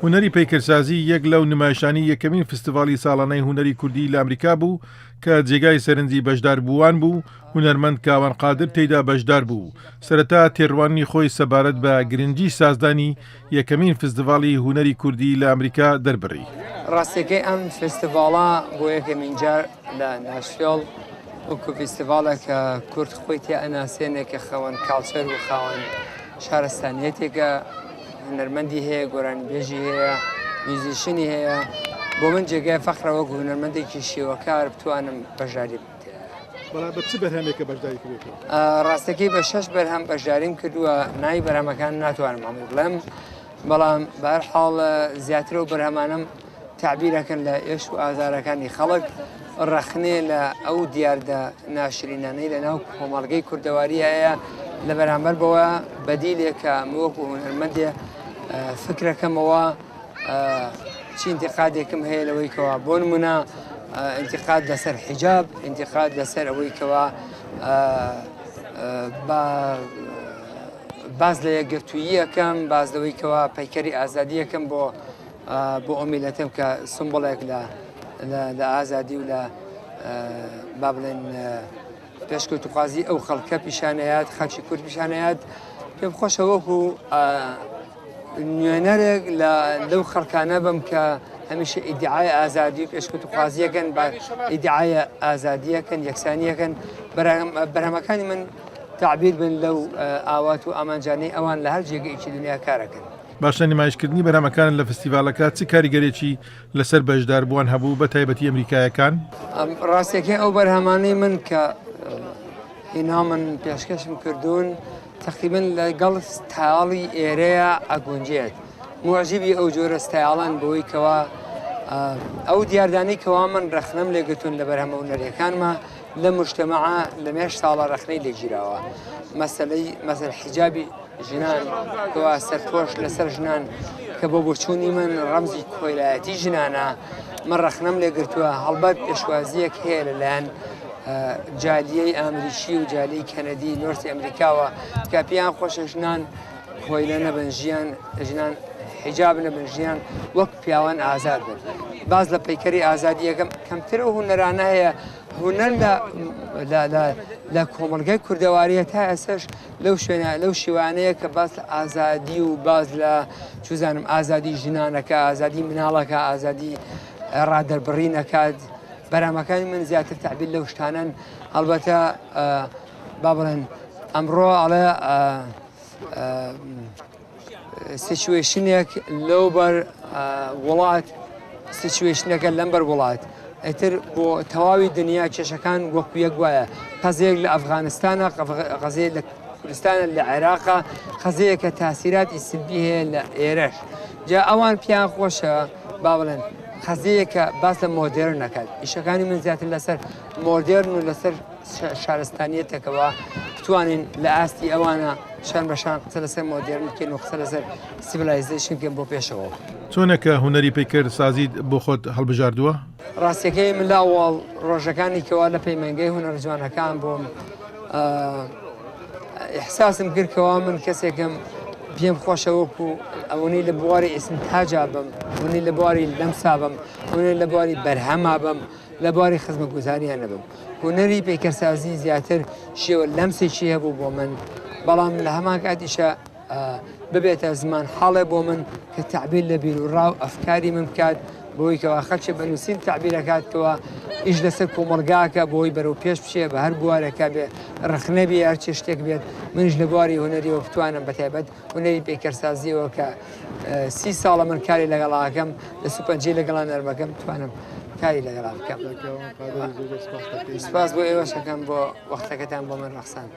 هونەری پەیکەرسازی یەک لەو نمایشانەی یەکەمین فستیڤاڵی ساڵانەی هونەری کوردی لە ئەمریکا بوو کە جێگای سەرنجی بەشداربووان بوو، هونەرمەند کاوان قادر تێیدا بەشدار بوو، سەرەتا تێڕوانینی خۆی سەبارەت بە گرنگی سازدانی یەکەمین فستیڤاڵی هونەری کوردی لە ئەمریکا دەربڕی. ڕاستیەکەی ئەم فستیڤاڵە بۆ یەکەمین جار لە ناشفێڵ وەکو فیستیڤاڵێک کە کورد خۆی تیا ئەناسێنێ کە خاوەن culture و خاوەن شارستانیەتێکە هونەرمەندی هەیە گۆرانیبێژی هەیە musician ی هەیە بۆ من جێگای فەخرە وەک هونەرمەندێکی شێوەکار بتوانم بەشداری بکەم. بەڵام بە چ بەرهەمێکە بەشداری کردووە؟ ڕاستەکەی بە شەش بەرهەم بەشداریم کردووە ناوی بەرهەمەکان ناتوانم هەموو بڵێم بەڵام بەهەرحاڵ زیاتر ئەو بەرهەمانەم تەعبیرەکەن لە ئێش و ئازارەکانی خەڵک، ڕەخنەیە لە ئەو دیاردە ناشرینانەی لە ناو کۆمەڵگەی کوردەواری هەیە، لە بەرامبەر بەوە بەدیلێکە من وەکو هونەرمەندێ فکرەکەمەوە چی ئینتیقادێکم هەیە لەوەی کەوا بۆ نمونە ئینتیقاد لەسەر حیجاب، ئینتیقاد لەسەر ئەوەی کەوا بە باس لە یەکگرتووییەکەم، باس لەوەی کەوا پەیکەری ئازادییەکەم بۆ بۆ ئەو میلەتەم کە سمبڵێک لە لە ئازادی و لە با بڵێن پێشکەوتوخوازی ئەو خەڵکە پیشانەیات خەڵکی کورد پیشانەیات پێم خۆشە وەکو نوێنەرێک لە لەو خەڵکانە بم کە هەمیشە ئیدعای ئازادی و پێشکەوتوخوازیەکەن بە ئیدعای ئازادیەکەن یەکسانیەکەن بەرهەمەکانی من تەعبیر بن لەو ئاوات و ئامانجانەی ئەوان لە هەر جێگەیەکی دنیا کارەکەن. باشە نمایشکردنی بەرهەمەکانت لە فستیڤاڵەکە چ کاریگەرێکی لەسەر بەشداربووان هەبوو بە تایبەتی ئەمریکایەکان؟ ڕاستەکەی ئەو بەرهەمانەی من کە هینامن پێشکەشم کردوون تەقریبەن لەگەڵ ستایڵی ئێرەیە ئەگونجێت موعجیبی ئەو جۆرە ستایڵان بەوەی کەوا ئەو دیاردانەی کەوا من ڕەخنەم لێگرتوون لە بەرهەمە هونەریەکانمە لە مجتەمەعە لە مێژ ساڵە ڕەخنەی لێگیراوە مەسەلەی مەسەل حیجابی ژنان کەوا سەرپۆش لەسەر ژنان کە بۆ بۆچوونی من ڕەمزی کۆیلایەتی ژنانە من ڕەخنەم لێگرتووە هەڵبەت پێشوازیەک هەیە لەلایەن جالیەی ئەمریکی و جالی کەنەدی North ی ئەمریکاوە کە پێیان خۆشە ژنان کۆیلە نەبن ژیان ژنان حیجاب نەبن ژیان وەک پیاوان ئازاد بن باز لە پەیکەری ئازادیەکەم کەمتر ئەو هونەرانە هەیە هونەر لە لە کۆمەڵگای کوردەواریە تا ئێستاش لەو شوێنە لەو شێوانەیە کە باس لە ئازادی و باس لە چوزانم ئازادی ژنانەکە ئازادی مناڵەکە ئازادی ڕادەربڕینەکات بەرامەکانی من زیاتر تعبیر لەو شتانەن هەڵبەتە با بڵێن ئەمڕۆ ئەڵێ situation ێک لەو بەر وڵات situation ەکە لەم بەر وڵات ئیتر بۆ تەواوی دنیا کێشەکان وەکو یەک وایە قەزیەک لە ئەفغانستانە قەزیە لە کوردستانە لە عێراقا قەزیەکە تاسیراتی سلبی هەیە لە ئێرەش جا ئەوان پیان خۆشە با بڵێن قەزیەکە باس لە مۆدێرن نەکات ئیشەکانی من زیاتر لەسەر مۆدێرن و لەسەر شارستانیەتێکەوە بتوانین لە ئاستی ئەوانە شان بە شان قسە لەسەر مۆدێرن بکەین و قسە لەسەر civilization بکەین بۆ پێشەوە. چۆنە کە هونەری پەیکەرسازیت بۆ خۆت هەڵبژاردووە؟ ڕاستیەکەی من لە ئەوەڵ ڕۆژەکانی کەوا لە پەیمانگای هونەرە جوانەکان بووم ئیحساسم کرد کەوا من کەسێکم پێم خۆشە وەکو ئەوەی لە بواری ئیسنتاجا بم ئەوەی لە بواری لەمسا بم ئەوەی لە بواری بەرهەما بم لە بواری خزمەتگوزاریان نەبم هونەری پەیکەرسازی زیاتر شێوە لەمسێکی هەبوو بۆ من بەڵام لە هەمان کاتیشە ببێتە زمان حاڵێ بۆ من کە تعبیر لە بیر و ڕا و ئەفکاری من بکات بۆی کەوا خەلکێ بە نووسین تعبیرەکاتەوە ئیش لەسەر کۆمەڵگاکە بۆی بەرەو پێش بچێ بە هەر بوارێکە بێ ڕەخنە بێ هەرچی شتێک بێت منیش لە بواری هونەریەوە بتوانم بەتایبەت هونەری پەیکەرسازیەوە کە سی ساڵە من کاری لەگەڵاکەم دەست و پەنجەی لەگەڵا نەرمەکەم توانم کاری لەگەڵا بکەم سپاس بۆ ئێوەشەکەم بۆ وەختەکەتان بۆ من ڕەخسان.